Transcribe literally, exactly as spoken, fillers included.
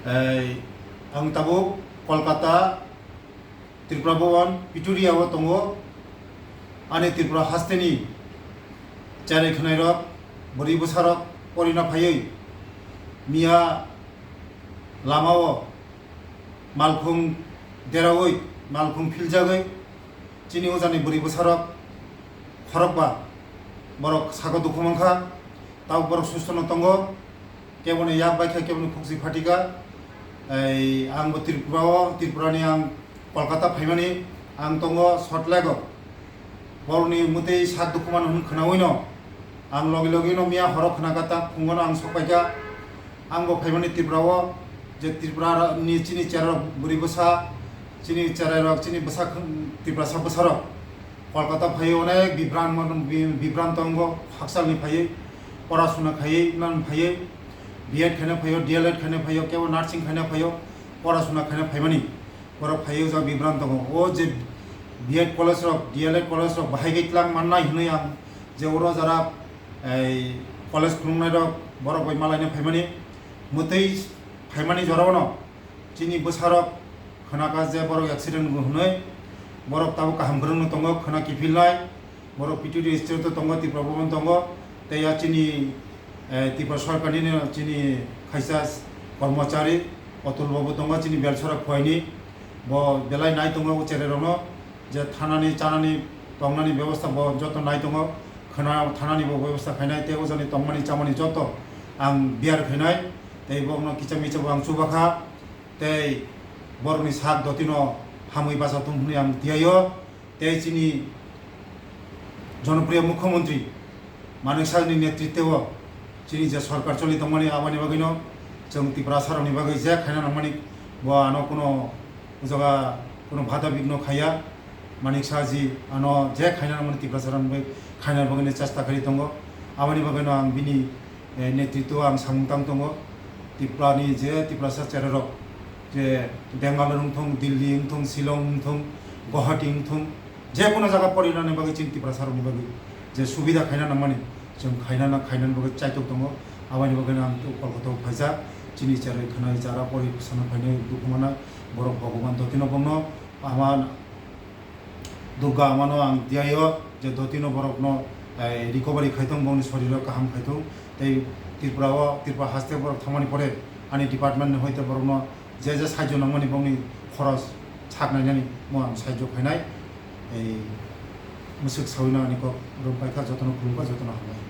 Ei, ang tabuk Kolkata, Tripura Bhawan, Pituria o tongo. Ani Tripura hasteni cherai khwnairok, bwrwi bwsarok porina phaiwi miya lamao malkhung deraui, malkhung philjagwi chini ojani bwrwi bwsarok khorokba borok sago dukhu mankha, tabuk borok sustono tongo. Keboni yak bai kha, keboni khukchi phatika. Ei, ang bo Tripura o, Tripura ni ang Kolkata phaimani, ang tongo Salt Lake o. Borokni mwtwi sak dukhu mano hwn khwnaui no ang logi logi no miya horo khwnakha, ta phungo no ang sok paikha. Ang bo phaimani Tripura o, je Tripura ni chini cherai rok bwrwi bwsa, chini cherai rok, chini bwsa khn-, Tiprasa bwsa rok Kolkata phaiwi onek bibran, bi-, bibran tongo, hakchalni phaiwi, pora suna khaiwi, nan phaiwi, B Ed khaina phaiwi, D L Ed khaina phaiwi, kebo nursing khaina phaiwi, pora suna khaina phaimani, borok phaiwi ja bibran tongo. O je B Ed college rok, D L Ed college rok bahai khe tlang mannai hwnwi ang je oro jara, ei, college khulungnai rok borok bai malaina phaimani, mwtwi phaimani jorao no chini bwsarok khwnakha je borok accident wngwi hwnwi, borok tabuk kaham kwrwngno tongo, khwna kiphilnai, borok P T D state o tongo, Tripura Bhawan tongo, tei ya chini, eh, Tripura Sarkar nini chini khaisa kormochari Atul Babu tongo, chini Belsora Khoini, bo belai nai tongo o cherai rokno, je thanani, chanani, tongnani bebosta bo joto nai tongo, khwna thanani bo bebosta khainai, tei ojani tongmani chamani joto ang bear khainai, tei bokno kicha micha bo ang chubakha. Tei borokni sak dotino hamwi bacha tong hwnwi ang tiyaio. Tei chini jonopriyo mukhyamantri Manik Sahni netritwo chini je sorkar choli tongmani, aboni bagwino chwng Tiprasarokni bagwi je khaina nangmani, bo ano kuno o jaga kuno bada bigno khaiya. Manik Saha ji ano je khaina nangmani Tiprasarokni bagwi khaina bagwino chesta khaiwi tongo. Aboni bagwino ang bini eh, netritwo ang samung tang tongo. Tripura ni je Tiprasa cherai rok, je Bangalore wngthung, Delhi wngthung, Shillong wngthung, Guwahati wngthung, je kono jaga porinani bagwi chini Tiprasa rokni bagwi je subida khaina nangmani, chwng khaina na khainani bagwi chaitok tongo. Aboni bagwi ang Kolkata o phaijak, chini cherai khwnai jara pori sana phainai dukhu mana, borok Bhagwan dotino bono ama Durga amano ang tiyaio je dotino borokno, eh, recovery khaitong, bongni soriro kaham khaitong. Tei Tripura o, Tripura haste borok thangmani pore ani department ni hoite borokno je je sahajyo nangmani bongni khoros sak nainani mo ang sahajyo khainai. Ei mwswk sawino ani kok rom paikha, jotono khulumkha, jotono hambai.